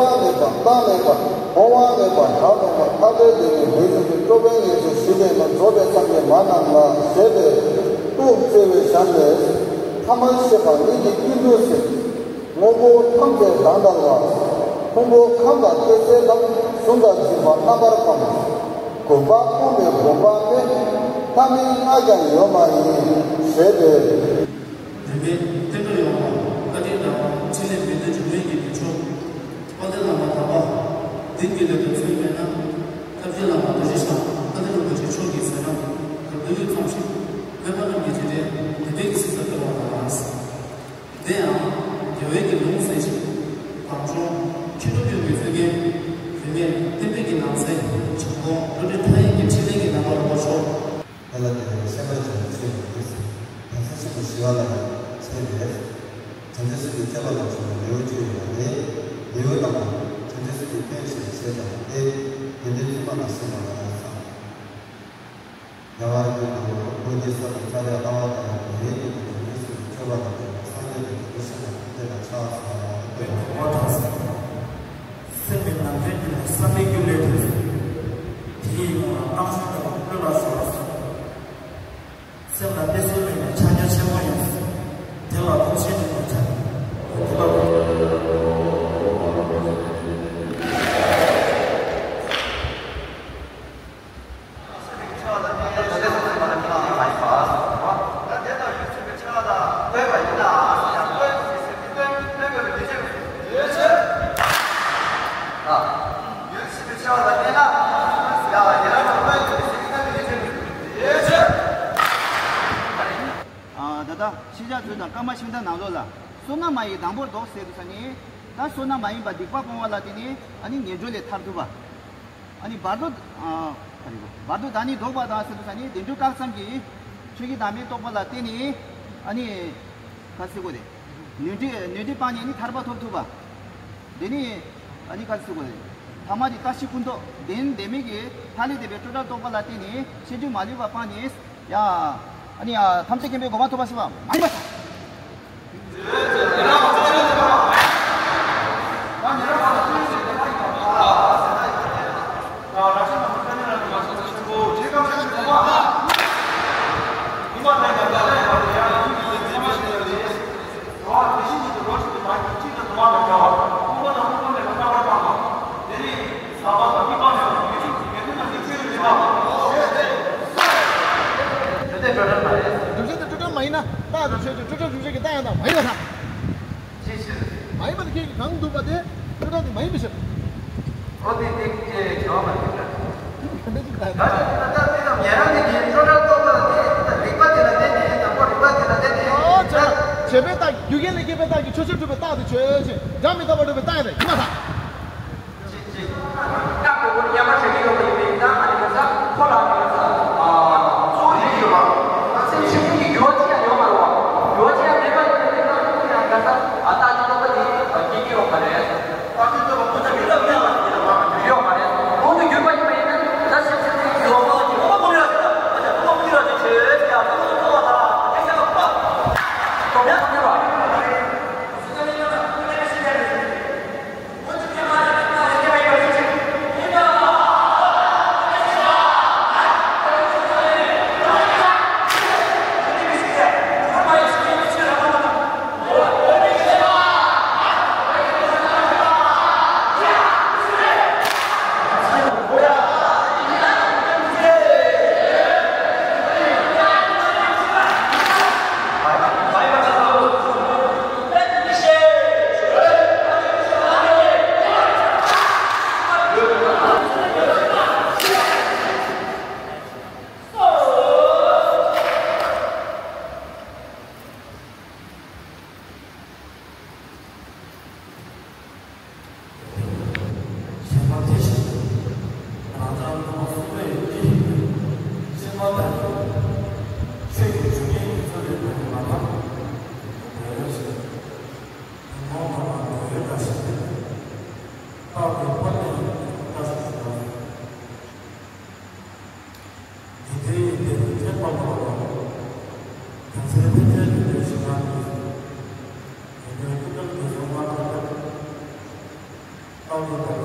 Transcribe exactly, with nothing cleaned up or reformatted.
བ་མེད་པ་བཏང་མེད་པ་སྤོང་བ་མེད་པ་བྲག་ལ་མ་ཐག་པའི་ལས་ཀྱི་ལུས་ཀྱི་སྤྲོ་བའི་ངལ་གསོ་ཞི་བའི་ལ་འགྲོ་བའི་སངས་རྒྱས་མ་རྣམས་ལ་ཞེས་པའི་ཐུགས་བརྩེ་བའི་ཞལ་ནས། ཐ་མལ་ཤེས་པ་ཉིད་ཀྱི་ཀུན་ཏུ་ཟད། དངོས་པོ་ཐམས་ཅད་དང་བྲལ་བ། ཕུང་པོ་ཁམས་དང་བདེ་གསལ་དང་གཟུང་དང་འཛིན་པ་རྣམ་པར་སྤངས། སྒོམ་པ་སྤངས་པའི་སྒོམ་པ་མེད། ལྷ་མིན་སྔགས་ཀྱང་ཡོད་མ་ཡིན་ཞེས་པས། བདེན་པའི་རྟེན་འབྲེལ་ཡོང་བ་བཀའ་དྲིན་དང་ཕྲིན་ལས་མི་མཐུན་འཇུག་མེད་ཀྱི་མི་ཆོག་དཔལ་ལྡན་བླ་མ་དམ་པ་བདུན་གྱི་ལས་དང་ཚུལ་མེད་ན། ཐབས་མཁས་བླ་མ་རྡོ་རྗེ་འཆང་ཀ་ཏི་རིན་པོ་ཆེ་མཆོག་གིས་ཟེར་ན། བོད་ཀྱི་ཚོམས་ཤིག་མེད་པ་རྣམས་ཀྱི་རྗེས་དྲན་བདེན་པའི་གི་སྲིད་ས་སྟོན་པ་དང་། དེ་ཡང་རྒྱལ་བའི་གི་ལུང་ཟེར་ཞིང་། གངས་ལྗོངས་མཁས་གྲུབ་ཡོངས་ཀྱི་གཙུག་རྒྱན། བུད་མེད་བསྟན་པའི་གི་ནང་ཚན་བྱང་གོང་བློ་གྲོས་མཐའ་ཡས་ཀྱི་ཕྲིན་ལས་ཀྱི་རྣམ་པར་དབུ་ཕྱོགས། དེ་ལ་དེ་ནས་སེམས་པར་བྱ་བའི་ཚུལ་ཡིན་ཏེ། དམ་ཚིག་ཆེན་པོ་ཞི་བ་ལྷ་ཡི་ཚུལ་ཏེ། བྱང་ཆུབ་སེམས་ཀྱི་སྤྱོད་པ་ལ་འཇུག་པའི་ལེའུ་བཅུ་ཡོད་པ་སྟེ། ལེའུ་ནང་བྱང་ཆུབ་སེམས་ཀྱི་སྐྱོན་ཞེས་བྱ་བ་སྟེ། ཡོན་ཏན་བཙུན་མ་དང་སྲིད་པ་ལ་ཡང་གསང་། རྒྱལ་བ་རིགས་ཀྱི་བུ། ཀུན་གྱི་ས་དང་ས་ར་ལྟ་བ་དང་། དེའི་སྟེང་དུ་བྱང་ཆུབ་སེམས་ཀྱི་སྤྱོད་པ་དང་འབྲེལ་བའི་སངས་རྒྱས་ཀྱི་རིགས་ཀྱི་བུ་ཞིག་ལ་ཐུགས་དད་དང་ཕྱག་འཚལ་ལོ། སེམས་ནི་ནམ་མཁའི་དཀྱིལ་དུ་བསམ་པའི་རྒྱུ་ལས་གྲུབ། དེ་ཡི་ཡུམ་ལ་སྣང་ཞིང་ལྡན་པ་ཀླུ་ལ་ཞོག། སེམས་ལ་གནས་ཚུལ་མེད་པའི་ཕྱག་རྒྱ་ཆེན་པོ་ཡིན། དེ་ལ་ཐུགས་རྗེ་ཆེན་པོ་བྱ། དེ་ལ། ད་ལྟ་ཤེས་བྱ་ཚུལ་དང་སྐར་མ་ཤིང་རྟ་ནང་ལོགས་ལ་བསོད་ནམས་མ་ཡིན་དང་པོར་ལྡོག་ཟེར་དུས་ས་ནི། ད་བསོད་ནམས་མ་ཡིན་པ་སྡིག་པ་སྤོང་བ་ལ་བརྟེན་ནས་ཨ་ནི་ངན་འགྲོ་ལས་ཐར་ཐུབ་པ། ཨ་ནི་བར་དོ། ཨ། ག་རེ་བ། བར་དོ་ད་ནི་ལྡོག་པ་དང་ཟེར་དུས་ས་ནི་བདེ་འགྲོའི་སྐབས་ཙམ་གྱི་ཆོས་ཀྱི་བདག་མེད་རྟོགས་པ་ལ་བརྟེན་ནས་ཨ་ནི་ག་ཟེར་དགོས་རེད། ནོར་འཁྲུལ་ནོར་འཁྲུལ་སྤངས་ནས་ནི་ཐར་པ་ཐོབ་ཐུབ་པ། དེ་ནི་ཨ་ནི་ག་ཟེར་དགོས་རེད། ཐ་མ་དེ་བརྟག་ཞིབ་ཀུན་རྟོག་བདེན་བདེན་མེད་ཀྱི་ཐ་ལེ་དེ་བའི་སྤྲོས་བྲལ་རྟོགས་པ་ལ་བརྟེན་ནས་ཤེས་འདོད་མ་ལུས་པ་སྤངས་ནས། ཡ། ཨ་ནི་ཡ་ཐམས་ཅད་མཁྱེན་པའི་གོ་འཕང་ཐོབ་པ་ཟེར་བ་མ་ཡིན་པ་དང་། སྒྲུབ་བྱེད་དེ་སྤྲོས་བྲལ་མ་ཡིན་ན་རྟགས་དང་ཆོས་ཅན། སྤྲོས་བྲལ་སྒྲུབ་བྱེད་ཀྱི་རྟགས་ཡང་དག་མ་ཡིན་པར་ཐལ། ཅི་ཕྱིར། མ་ཡིན་པར་ཐལ། ཁྱེད་ཀྱིས་གང་འདུག་པ་དེ་སྤྲོས་བྲལ་དེ་མ་ཡིན་པའི་ཕྱིར། འོ་དེ་དེ་ཅེས་བྱ་བ་མ་ཡིན་པར་ཐལ། ག་ཅི་ད་ལྟ་དེ་ཙམ་ཉན་རང་གི་སྤྲོས་བྲལ་རྟོགས་པ་ལ་དེ་རིགས་པ་དེ་ལ་བརྟེན་ནས་དང་པོ་རིགས་པ་དེ་ལ་བརྟེན་ནས། ཨོ་ཅེ། བྱས་པའི་རྟགས་རྒྱུ་རྐྱེན་ལས་སྐྱེས་པའི་རྟགས་ཀྱིས་ཆོས་ཅན་གྲུབ་པའི་རྟགས་དེ་ཆོས་ཅན། སྒྲ་མི་རྟག་པར་སྒྲུབ་པའི་རྟགས་ཡང་དག་ཡིན་པར་ཐལ། ཅིག་ཅིག་ད་དགོས་མཁོ་ནི་ཡར་མར་བྱེད་ཀྱི་ཡོད་པ་ཡིན་པས་ན། ཨ་ནི་ང་ཚ་ཁོ་ལ་ནི་ང་ཚ་གཙོ་བོ་ཡིན་ཡོད་པ། ང་ཚའི་ཆེད་དུ་ནི་འགྱུར་བ་ཅི་ཡང་ཡོད་མ་རེད་བ། འགྱུར་བ་ཅི་ཡང་མེད་པ་ཡིན་པས་ན། ཁོ་ཡང་ང་ཚ་ཨ་རྟགས་ཀྱི་རྟོག་པ་དེ་སྐྱེ་གི་ཡོད་མ་རེད། རྟགས་ཀྱི་རྟོག་པ་ཁོ་ཚ་མི་རབས་ཡང་ལ་ཡིན་ལ་མ་འགྱུར་ཡོད་མ་རེད། གོང་དུ་གྱུར་པ་ཡིན་པ་ཡིན་ན། ད་ཆེད་དུ་ནི་འགྱུར་བ་ཅི་ཡང་ཡོད་མ་རེད། ཨ་ཁོ་ལ་ཡང་ཁོ་ལ་ཡང་ཆེད་དུ་ཡང་ཁོ་ལ་ཡང་ཁོ་ལ་ཡང་ཁོ་ལ་ཡང་ཁོ་ལ་ཡང་ཁོ་ལ་ཡང་། ཡིན་པ་